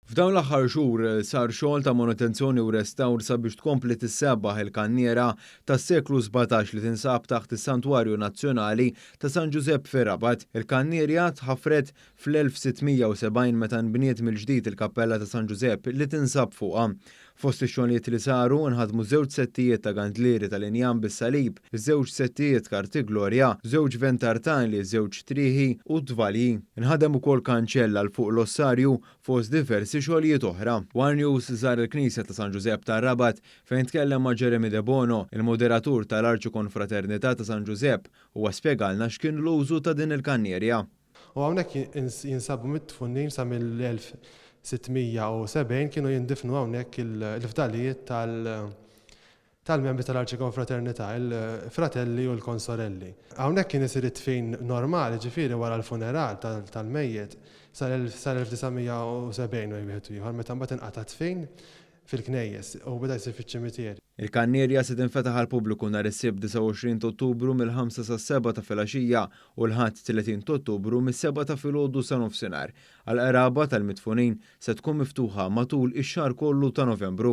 F'dawn l-aħħar xhur sar xogħol ta' manutenzjoni u restawr sabiex tkompli tissebbaħ il-kanniera tas-seklu 17 li tinsab taħt is-Santwarju Nazzjonali ta' San Ġużepp fir-Rabat. Il-kannierja tħaffret fl-1670 meta nbniet mill-ġdid il-Kappella ta' San Ġużepp li tinsab fuqha. Fost ix-xogħlijiet li saru nħadmu żewġ settijiet ta' gandlieri tal-injam bis-salib, żewġ settijiet karti glorja, żewġ ventartali, żewġ trieħi u tvalji. Inħadem ukoll kanċell għal fuq l-ossarju fost diversi xogħlijiet oħra. One News żar il-Knisja ta' San Ġużepp tar-Rabat fejn tkellem ma' Jeremy Debono, il-moderatur tal-Arċikonfraternità ta' San Ġużepp, huwa spjegalna x'kien l-użu ta' din il-kannierja. U hawnhekk jinsabu midfunin sa mill-1670 kienu jindifnu hawnhekk il-fdalijiet tal-membri tal-Arċikonfraternità, il-fratelli u l-konsorelli. Hawnhekk kien isir id-dfin normali, ġifieri wara l-funeral tal-mejjet sal-1970 u wieħed ieħor meta mbagħad inqata' dfin fil-knejjes u beda jsir fiċ-ċimiterji. Il-kannierja se tinfetaħ għall-pubbliku nhar is-Sibt 29 Ottubru mill-5 sas-7 ta' filgħaxija u l-Ħadd 30 Ottubru mis-7 ta' filgħodu sa nofsinhar. Għall-qraba tal-midfunin se tkun miftuħa matul ix-xahar kollu ta' Novembru.